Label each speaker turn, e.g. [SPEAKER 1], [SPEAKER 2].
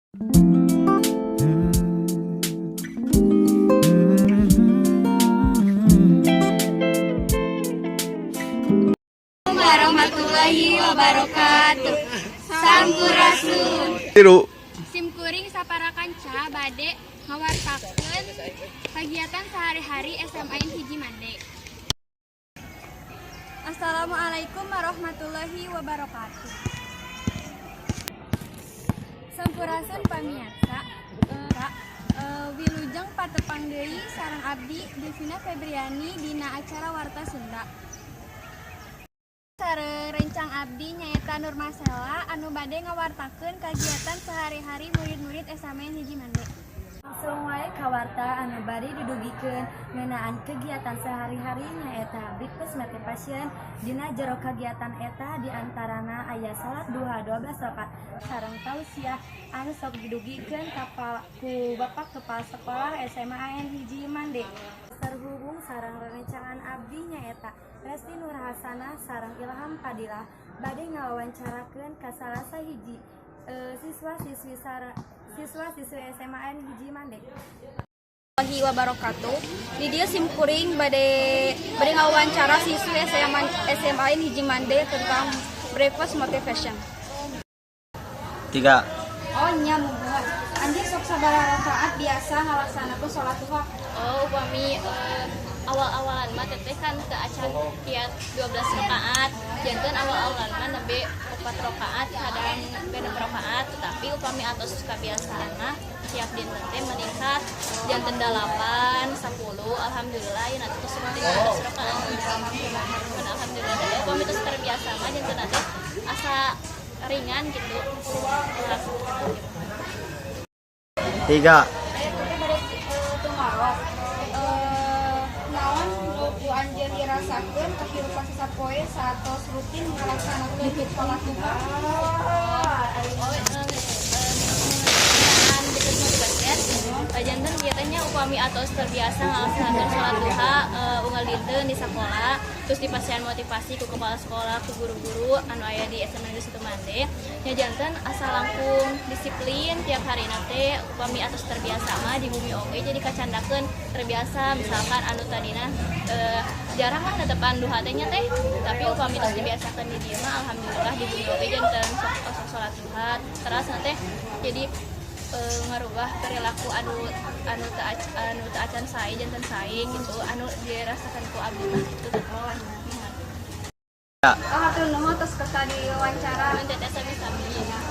[SPEAKER 1] Warahmatullahi wabarakatuh. Sampurasun.
[SPEAKER 2] Tilu.
[SPEAKER 1] Simkuring sapara kanca bade ngawartakeun kegiatan sehari-hari SMA 1 Mande. Assalamualaikum warahmatullahi wabarakatuh. Sampurasun, pamiarsa. Wilujeng patepang deui sareng abdi, Devina Febriani, dina acara Warta Sunda. Sareng rencang abdi, nyaeta Nur Masela, anu bade ngawartakeun kegiatan sehari-hari murid-murid SMA 1 Mande.
[SPEAKER 3] Langsung wae ka warta anu bade didugikeun ngeunaan kegiatan sehari-hari, nyaeta breakfast motivation. Dina jero kagiatan eta diantarana aya salat duha 12 rakaat sareng tausiah anu sok didugikeun ku Bapak Kepala Sekolah SMA AN 1 Mande. Terhubung sareng rerencangan abdi, nyaeta Resti Nur Hasanah sareng Ilham Fadilah, bade ngawawancarakeun ka salah sahiji siswa-siswi SMA AN 1 Mande.
[SPEAKER 1] Warahmatullahi wabarakatuh. Di dieu simkuring bade bade ngawawancara siswi SMA SMA 1 Mande tentang breakfast motivation.
[SPEAKER 4] Tiga.
[SPEAKER 1] Oh nya, muhun. Anjeun sok sabaraha rakaat biasa ngalaksanakeun salat duha?
[SPEAKER 5] Oh, upami awal-awalan mah teteh kan teu acan kiat 12 rakaat, janten awal-awalan mah nembe 4 rakaat, kadang 6 rakaat, tetapi upami atos kebiasaan mah tiap dinten teh meningkat, janten 8, 10, alhamdulillah ya, nanti terus 15 rakaat. Alhamdulillah, jadi upami terus terbiasa mah janten nanti asa ringan gitu.
[SPEAKER 4] Tiga.
[SPEAKER 1] Teteh bade tumaros. Naon nu ku anjeun dirasakeun kehidupan sapoe saatos rutin ngalaksanakeun sholat duha?
[SPEAKER 5] Oh, ngeunaan motivasi, janten biasanya upami atos terbiasa ngalaksanakeun sholat duha unggal dinten di sekolah, terus dipasihan motivasi ku kepala sekolah, ku guru-guru anu aya di SMA Negeri 1 Mande nya, janten asa langkung disiplin tiap hari teh. Upami atos terbiasa mah di bumi oge jadi kacandakeun, terbiasa. Misalkan anu tadina jarang lah netepan duha teh nya teh, tapi upami tos dibiasakeun di dieu mah, alhamdulillah di bumi oge janten sok sok sholat duha terus teh, jadi ngarubah perilaku anu anu teu anu teu acan sae janten sae gitu. Anu dirasakan ku abdi mah gitu.
[SPEAKER 1] Oh, hatur nuhun tos kersa diwawancara.
[SPEAKER 5] Teteh, sami-sami.